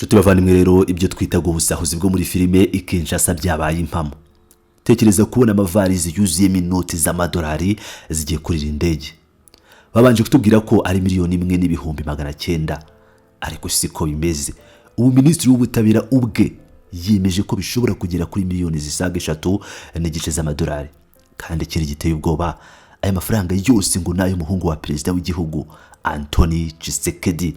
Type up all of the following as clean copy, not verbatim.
Nshuti bavandimwe rero, ibyo twitaga ubusahuzi bwo muri filime i Kinshasa byabaye impamo. Tekereza kubona amavarizi yuzuyemo inoti z'amadolari zigiye kurira indege. Babanje kutubwira ko ari 1,900,000, ariko siko bimeze. Ubu minisitiri w'ubutabera ubwe yemeje ko bishobora kugera kuri miliyoni zisaga 3.5 z'amadolari. Kandi ikindi giteye ubwoba, aya mafaranga yose ngo ni ay'umuhungu wa perezida w'igihugu, Anthony Tshisekedi.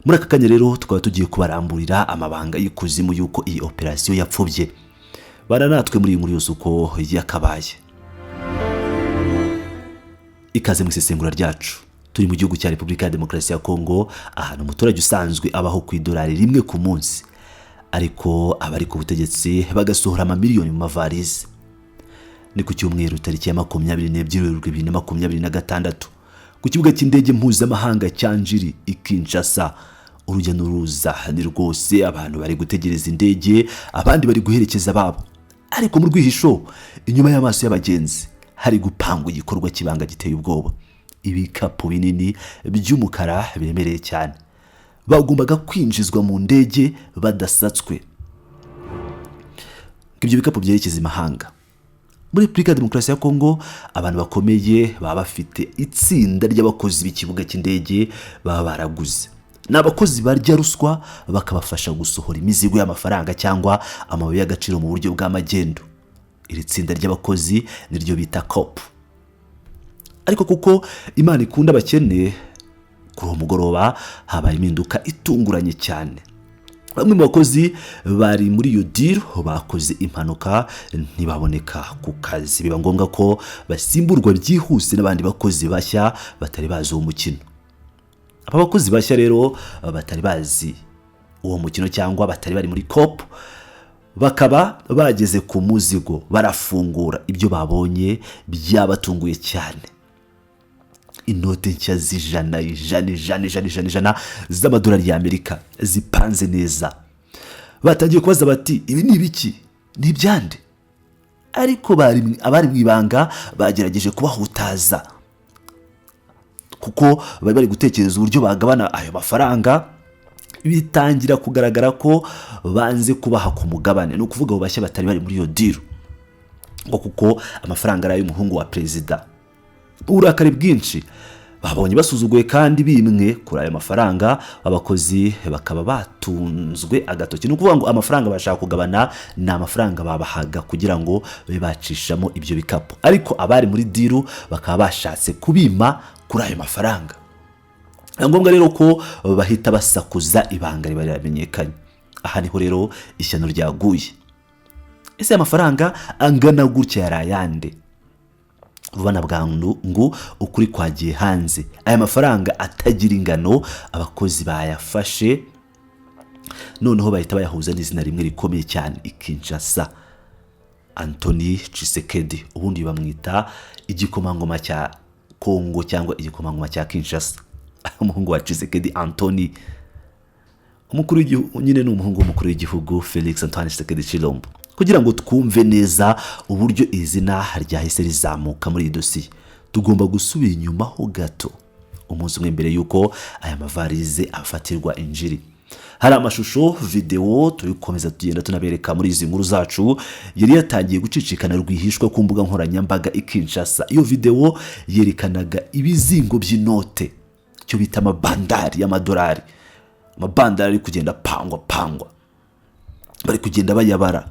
Muri aka kanya rero tukaba tugiye kubaramburira amabanga y'ikuzimu y'uko iyi operasiyo yapfubye. Bana natwe muri iyi nkuru yose uko yakabaye. Ikaze mu isesengura ryacu. Turi mu gihugu cya Repubulika ya Demokarasi ya Kongo, ahantu umuturage usanzwe abaho ku idolari 1 ku munsi, ariko abari ku butegetsi bagasohora amamiliyoni mu mavarizi. Ni ku cyumweru, tariki ya 22 Werurwe 2026, ku kibuga cy'indege mpuzamahanga cya Njiri i Kinshasa. Urujya n'uruza ni rwose, abantu bari gutegereza indege, abandi bari guherekeza ababo, ariko mu rwihisho, inyuma y'amaso y'abagenzi, hari gupangwa igikorwa cy'ibanga giteye ubwoba. Ibikapu binini by'umukara biremereye cyane bagombaga kwinjizwa mu ndege badasatswe. Ibyo bikapu byerekeza imahanga. Muri Repubulika ya Demokarasi ya Kongo, abantu bakomeye baba bafite itsinda ry'abakozi b'ikibuga cy'indege baba baraguze. Ni abakozi barya ruswa, bakabafasha gusohora imizigo y'amafaranga cyangwa amabuye y'agaciro mu buryo bw'amagendo. Iri tsinda ry'abakozi niryo bita kopu. Ariko kuko Imana ikunda abakene, kuri uwo mugoroba habaye impinduka itunguranye cyane. Bamwe mu bakozi bari muri iyo deal bakoze impanuka, ntibaboneka ku kazi. Biba ngombwa ko basimburwa byihuse n'abandi bakozi bashya batari bazi uwo mukino. Aba bakozi bashya rero batari bazi uwo mukino cyangwa batari bari muri kopu, bakaba bageze ku muzigo barafungura. Ibyo babonye byabatunguye cyane: inote nshya z'ijana, ijana, ijana, ijana, ijana, ijana z'amadolari y'Amerika zipanze neza. Batangiye kubaza bati: "Ibi ni ibiki? Ni ibyande?" Ariko abari mu ibanga bagerageje kubahutaza, kuko bari bari gutekereza uburyo bagabana ayo mafaranga. Bitangira kugaragara ko banze kubaha ku mugabane, ni ukuvuga abo bashya batari bari muri iyo deal, ngo kuko amafaranga ari ay'umuhungu wa perezida. Uburakari bwinshi, babonye basuzuguye kandi bimwe kuri ayo mafaranga, abakozi bakaba batunzwe agatoki. Ni ukuvuga ngo amafaranga bashaka kugabana ni amafaranga babahaga kugira ngo babe bacishamo ibyo bikapu, ariko abari muri deal bakaba bashatse kubima kuri ayo mafaranga. Ni ngombwa rero ko bahita basakuza, ibanga riba riramenyekanye. Aha niho rero ishyano ryaguye. Ese aya mafaranga angana gutya yari ayande? Vuba na bwangu ngo ukuri kwagiye hanze. Aya mafaranga atagira ingano, abakozi bayafashe noneho bahita bayahuza n'izina rimwe rikomeye cyane i Kinshasa, Anthony Tshisekedi. Ubundi bamwita igikomangoma cya Kongo cyangwa igikomangoma cya Kinshasa. Umuhungu wa Tshisekedi Anthony, umukuru w'igihugu nyine, ni umuhungu w'umukuru w'igihugu Felix Antoine Tshisekedi Tshilombo. Kugira ngo twumve neza uburyo iri zina ryahise rizamuka muri iyi dosiye, tugomba gusubira inyuma ho gato, umunsi umwe mbere y'uko aya mavarize afatirwa i Njiri. Hari amashusho videwo turi gukomeza tugenda tunabereka muri izi nkuru zacu, yari yatangiye gucicikana rwihishwa ku mbuga nkoranyambaga i Kinshasa. Iyo videwo yerekanaga ibizingo by'inote, icyo bita amabandari y'amadolari, amabandari ari kugenda apangwa pangwa, bari kugenda bayabara,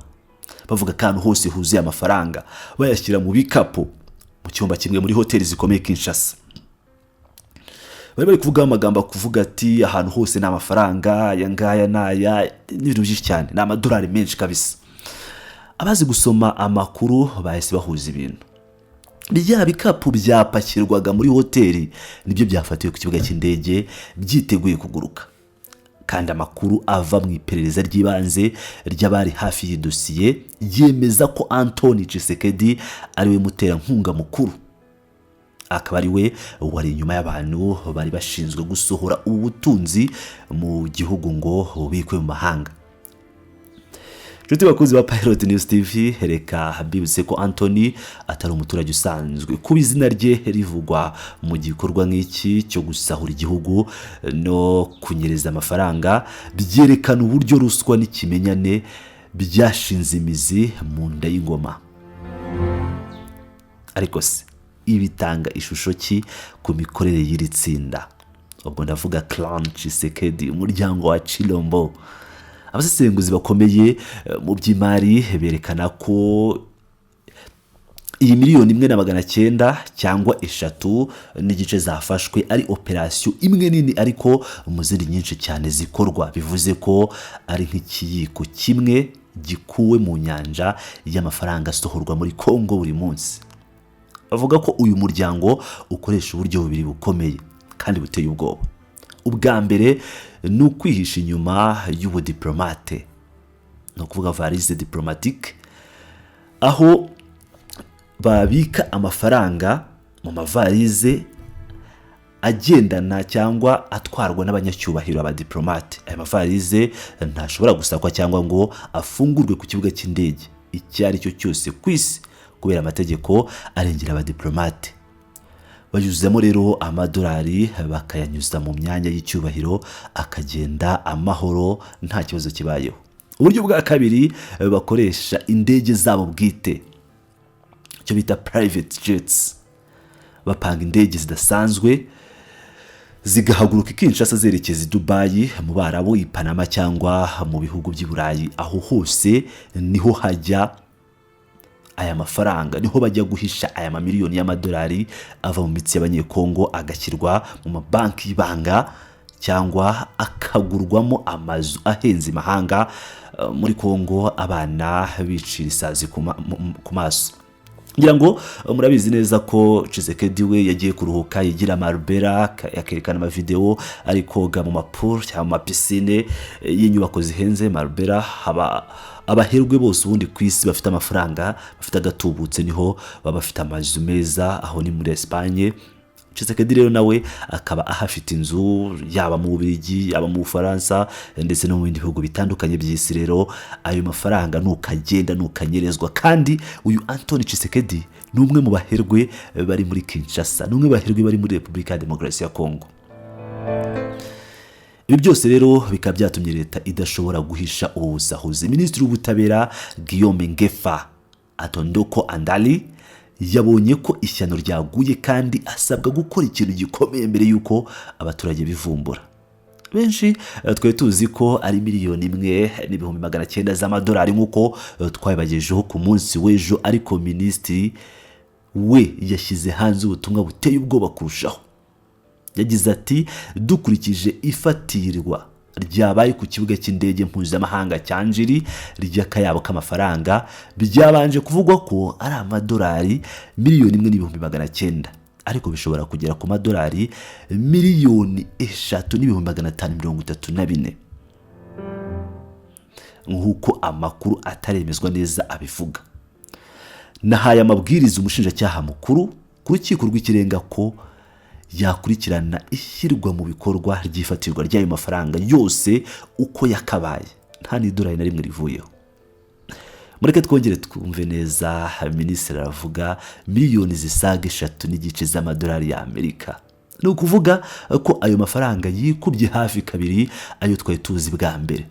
bavuga ko ahantu hose huzuye amafaranga, bayashyira mu bikapu mu cyumba kimwe muri hoteli zikomeye Kinshasa. Bari kuvugaho amagambo akuvuga ati: "Ahantu hose ni amafaranga, aya ngaya ni aya", n'ibintu byinshi cyane, ni amadolari menshi kabisa. Abazi gusoma amakuru bahise bahuza ibintu: bya bikapu byapakirwaga muri hoteli nibyo byafatiwe ku kibuga cy'indege byiteguye kuguruka. Kandi amakuru ava mu iperereza ry'ibanze ry'abari hafi y'iyi dosiye yemeza ko Anthony Tshisekedi ariwe muterankunga mukuru, akaba ari we wari inyuma y'abantu bari bashinzwe gusohora ubu butunzi mu gihugu ngo bubikwe mu mahanga. Inshuti bakunzi ba Pilot News TV, reka bibutse ko Anthony atari umuturage usanzwe. Kuba izina rye rivugwa mu gikorwa nk'iki cyo gusahura igihugu no kunyereza amafaranga byerekana uburyo ruswa n'ikimenyane byashinze imizi mu nda y'ingoma. Ariko se ibitanga ishusho ki ku mikorere y'iri tsinda? Ubwo ndavuga Clan Tshisekedi, umuryango wa Chilombo. Abasesenguzi bakomeye mu by'imari berekana ko iyi 1,900,000 cyangwa 3.5 zafashwe ari operasiyo imwe nini, ariko mu zindi nyinshi cyane zikorwa. Bivuze ko ari nk'ikiyiko kimwe gikuwe mu nyanja y'amafaranga asohorwa muri Kongo buri munsi. Bavuga ko uyu muryango ukoresha uburyo bubiri bukomeye kandi buteye ubwoba. Ubwa mbere ni ukwihisha inyuma y'ubudiplomate, ni ukuvuga valise diplomatique, aho babika amafaranga mu mavalize agendana cyangwa atwarwa n'abanyacyubahiro, abadiplomate. Aya mavalize ntashobora gusakwa cyangwa ngo afungurwe ku kibuga cy'indege icyo ari cyo cyose ku isi kubera amategeko arengera abadiplomate. Bayuzamo rero amadolari, bakayanyuza mu myanya y'icyubahiro, akagenda amahoro nta kibazo kibayeho. Uburyo bwa kabiri, bakoresha indege zabo bwite, icyo bita private jets. Bapanga indege zidasanzwe zigahaguruka i Kinshasa zerekeza i Dubayi mu Barabu, i Panama cyangwa mu bihugu by'i Burayi. Aho hose niho hajya aya mafaranga, niho bajya guhisha aya mamiliyoni y'amadolari ava mu mitsi y'Abanyekongo, agashyirwa mu mabanki y'ibanga cyangwa akagurwamo amazu ahenze imahanga, muri Kongo abana bicira isazi ku maso. Ngira ngo murabizi neza ko Tshisekedi we yagiye kuruhuka yigira Marbella, akerekana amavideo ari koga mu mapool cyangwa mu mapiscine y'inyubako zihenze. Marbella haba abaherwe bose ubundi ku isi bafite amafaranga, bafite agatubutse, niho baba bafite amazu meza. Aho ni muri Espagne. Tshisekedi rero nawe akaba ahafite inzu, yaba mu Bubiligi, yaba mu Bufaransa, ndetse no mu bindi bihugu bitandukanye by'isi. Rero ayo mafaranga nukagenda nukanyerezwa. Kandi uyu Anthony Tshisekedi ni umwe mu baherwe bari muri Kinshasa, ni umwe mu baherwe bari muri Repubulika ya Demokarasi ya Kongo. Ibi byose rero bikaba byatumye leta idashobora guhisha ubu busahuzi. Minisitiri w'Ubutabera Guillaume Ngefa Atondoko Andali yabonye ko ishyano ryaguye kandi asabwa gukora ikintu gikomeye mbere y'uko abaturage bivumbura. Benshi twari tuzi ko ari 1,900,000 z'amadolari nk'uko twabibagejeho ku munsi w'ejo, ariko minisitiri we yashyize hanze ubutumwa buteye ubwoba kurushaho. Yagize ati: "Dukurikije ifatirwa ryabaye ku kibuga cy'indege mpuzamahanga cya Njiri ry'akayabo k'amafaranga byabanje kuvugwa ko ari amadolari 1,900,000, ariko bishobora kugera ku madolari 3,534,000 nk'uko amakuru ataremezwa neza abivuga. Nahaye amabwiriza umushinjacyaha mukuru ku Rukiko rw'Ikirenga ko yakurikirana ishyirwa mu bikorwa ry'ifatirwa ry'ayo mafaranga yose uko yakabaye, nta n'idolari na rimwe rivuyeho." Mureke twongere twumve neza, minisitiri aravuga miliyoni zisaga 3.5 z'amadolari y'Amerika. Ni ukuvuga ko ayo mafaranga yikubye hafi kabiri ayo twari tuzi bwa mbere.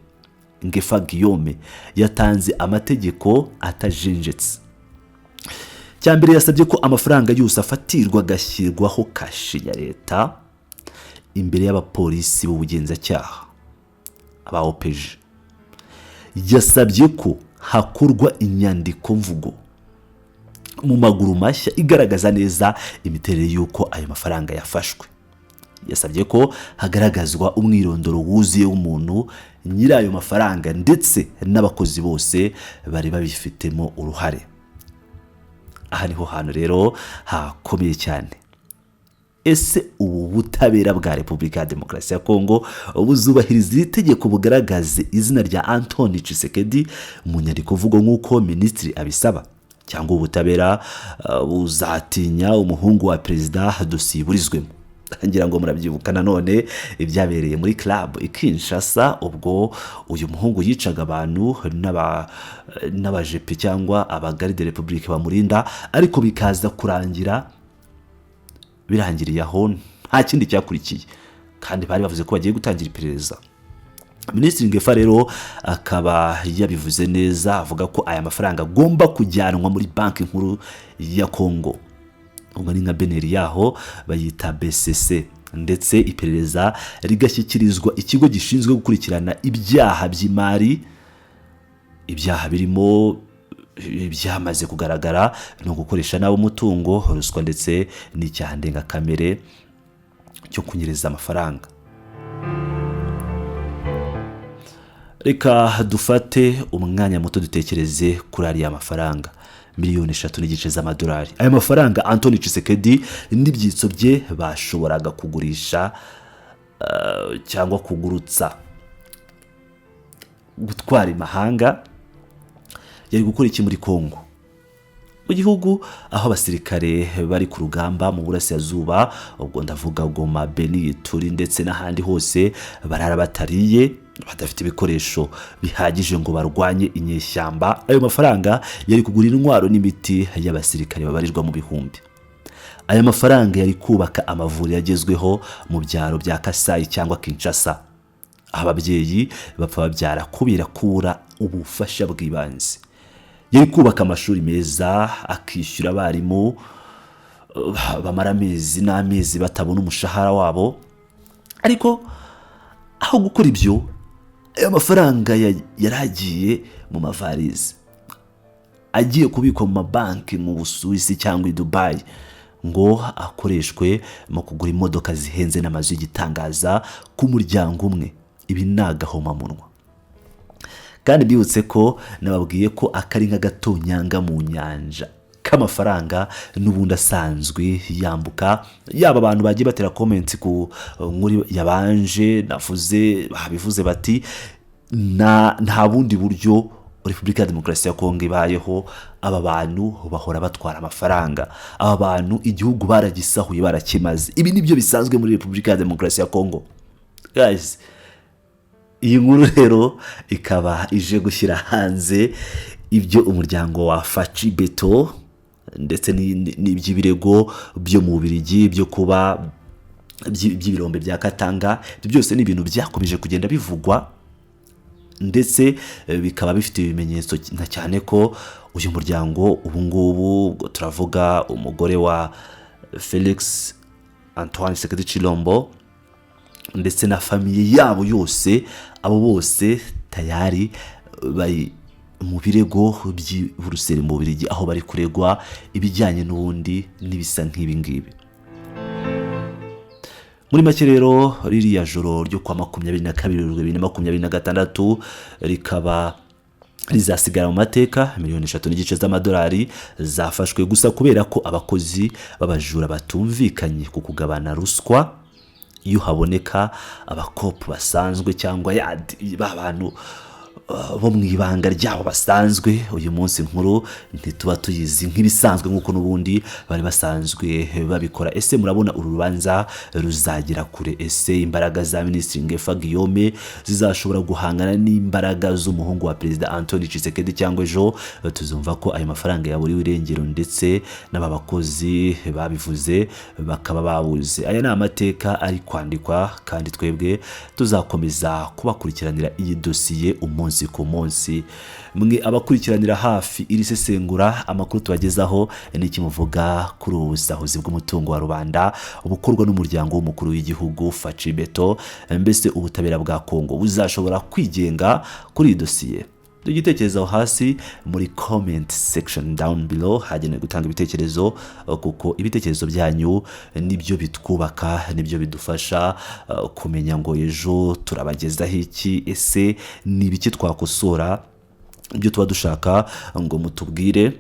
Ngefa Guillaume yatanze amategeko atajenjetse. Cya mbere, yasabye ko amafaranga yose afatirwa agashyirwaho kashe ya leta imbere y'abapolisi b'ubugenzacyaha, aba OPJ. Yasabye ko hakorwa inyandiko mvugo mu maguru mashya igaragaza neza imiterere y'uko ayo mafaranga yafashwe. Yasabye ko hagaragazwa umwirondoro wuzuye w'umuntu nyiri ayo mafaranga ndetse n'abakozi bose bari babifitemo uruhare. Aha niho hantu rero hakomeye cyane. Ese ubu butabera bwa Repubulika ya Demokarasi ya Kongo buzubahiriza iri tegeko, bugaragaze izina rya Anthony Tshisekedi mu nyandiko mvugo nk'uko minisitiri abisaba, cyangwa ubutabera buzatinya umuhungu wa perezida, dosiye iburizwemo? Ngira ngo murabyibuka nanone ibyabereye muri club i Kinshasa, ubwo uyu muhungu yicaga abantu n'abajepe cyangwa abagarde républicains bamurinda, ariko bikaza kurangira birangiriye aho, nta kindi cyakurikiye, kandi bari bavuze ko bagiye gutangira iperereza. Minisitiri Ngefa rero akaba yabivuze neza, avuga ko aya mafaranga agomba kujyanwa muri Banki Nkuru ya Kongo, ubwo ni nka BNR yaho bayita BCC, ndetse iperereza rigashyikirizwa ikigo gishinzwe gukurikirana ibyaha by'imari. Ibyaha birimo ibyamaze kugaragara ni ugukoresha nabi umutungo, ruswa ndetse n'icyaha ndengakamere cyo kunyereza amafaranga. Reka dufate umwanya muto dutekereze kuri ariya mafaranga 3.5 miliyoni z'amadolari. Aya mafaranga Anthony Tshisekedi n'ibyitso bye bashoboraga kugurisha cyangwa kugurutsa, gutwara imahanga, yari gukora iki muri Kongo, mu gihugu aho abasirikare bari ku rugamba mu burasirazuba, ubwo ndavuga Goma, Beni, Turi ndetse n'ahandi hose, barara batariye, badafite ibikoresho bihagije ngo barwanye inyeshyamba? Ayo mafaranga yari kugura intwaro n'imiti y'abasirikare babarirwa mu bihumbi. Aya mafaranga yari kubaka amavuriro agezweho mu byaro bya Kasayi cyangwa Kinshasa, aho ababyeyi bapfa babyara kubera kubura ubufasha bw'ibanze. Yari kubaka amashuri meza, akishyura abarimu bamara amezi n'amezi batabona umushahara wabo. Ariko aho gukora ibyo, ayo mafaranga yari agiye mu mavarize, agiye kubikwa mu mabanki mu Busuwisi cyangwa i Dubayi, ngo akoreshwe mu kugura imodoka zihenze n'amazu y'igitangaza ku muryango umwe. Ibi ni agahomamunwa. Kandi mbibutse ko nababwiye ko akari nk'agatonyanga mu nyanja k'amafaranga n'ubundi asanzwe yambuka. Yaba abantu bagiye batera comments ku nkuru yabanje navuze, babivuze bati nta bundi buryo Repubulika ya Demokarasi ya Kongo ibayeho, aba bantu bahora batwara amafaranga, aba bantu igihugu baragisahuye, barakimaze. Ibi nibyo bisanzwe muri Repubulika ya Demokarasi ya Kongo. Guys, iyi nkuru rero ikaba ije gushyira hanze ibyo umuryango wa Fatshi Béton ndetse n'iby'ibirego byo mu Bubiligi byo kuba by'ibirombe bya Katanga. Ibyo byose ni ibintu byakomeje kugenda bivugwa, ndetse bikaba bifite ibimenyetso, na cyane ko uyu muryango ubu ngubu, ubwo turavuga umugore wa Felix Antoine Tshisekedi Tshilombo ndetse na famille yabo yose, abo bose tayari bari mu birego by'i Buruseli mu Bubiligi, aho bari kuregwa ibijyanye n'ubundi n'ibisa nk'ibi ngibi. Muri make rero, ririya joro ryo kwa 22 Werurwe 2026 rikaba rizasigara mu mateka. 3.5 miliyoni z'amadolari zafashwe gusa kubera ko abakozi b'abajura batumvikanye ku kugabana ruswa. Iyo haboneka abakopu basanzwe cyangwa ba bantu bo mu ibanga ryabo basanzwe, uyu munsi nkuru ntituba tuyizi nk'ibisanzwe, nk'uko n'ubundi bari basanzwe babikora. Ese murabona uru rubanza ruzagera kure? Ese imbaraga za Minisitiri Ngefa Guillaume zizashobora guhangana n'imbaraga z'umuhungu wa Perezida Anthony Tshisekedi, cyangwa ejo tuzumva ko ayo mafaranga yaburiwe irengero, ndetse n'aba bakozi babivuze bakaba babuze? Aya ni amateka ari kwandikwa, kandi twebwe tuzakomeza kubakurikiranira iyi dosiye umunsi ku munsi. Mwe abakurikiranira hafi iri sesengura amakuru tubagezaho, n'iki muvuga kuri ubu busahuzi bw'umutungo wa rubanda bukorwa n'umuryango w'umukuru w'igihugu Fatshi Béton? Mbese ubutabera bwa Kongo buzashobora kwigenga kuri iyi dosiye? Igitekerezo aho hasi muri comment section down below, hagenewe gutanga ibitekerezo, kuko ibitekerezo byanyu nibyo bitwubaka, nibyo bidufasha kumenya ngo ejo turabagezaho iki, ese ni ibiki twakosora, ibyo tuba dushaka ngo mutubwire.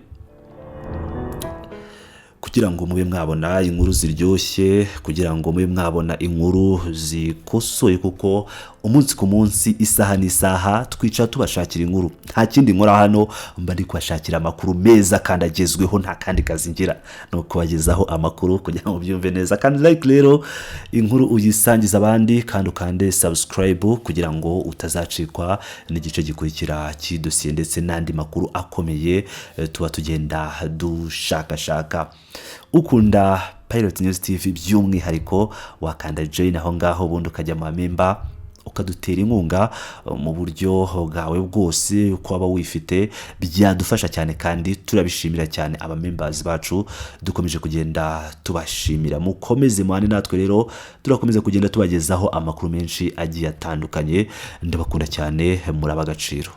Kugira ngo mube mwabona inkuru ziryoshye, kugira ngo mube mwabona inkuru zikosoye, kuko umunsi ku munsi, isaha n'isaha, twicara tubashakira inkuru. Nta kindi nkora hano, mba ndi kubashakira amakuru meza kandi agezweho. Nta kandi kazi ngira, ni ukubagezaho amakuru kugira ngo byumve neza. Kandi like rero inkuru, uyisangiza abandi, kandi ukande subscribe kugira ngo utazacikwa n'igice gikurikira cy'idosiye ndetse n'andi makuru akomeye tuba tugenda dushakashaka. Ukunda Pilot News TV by'umwihariko, wakanda join aho ngaho, ubundi ukajya mu member, ukadutera inkunga mu buryo bwawe bwose uko waba wifite. Byadufasha cyane kandi turabishimira cyane. Aba members bacu dukomeje kugenda tubashimira. Mukomeze muhane natwe rero, turakomeza kugenda tubagezaho amakuru menshi agiye atandukanye. Ndabakunda cyane, muraba agaciro.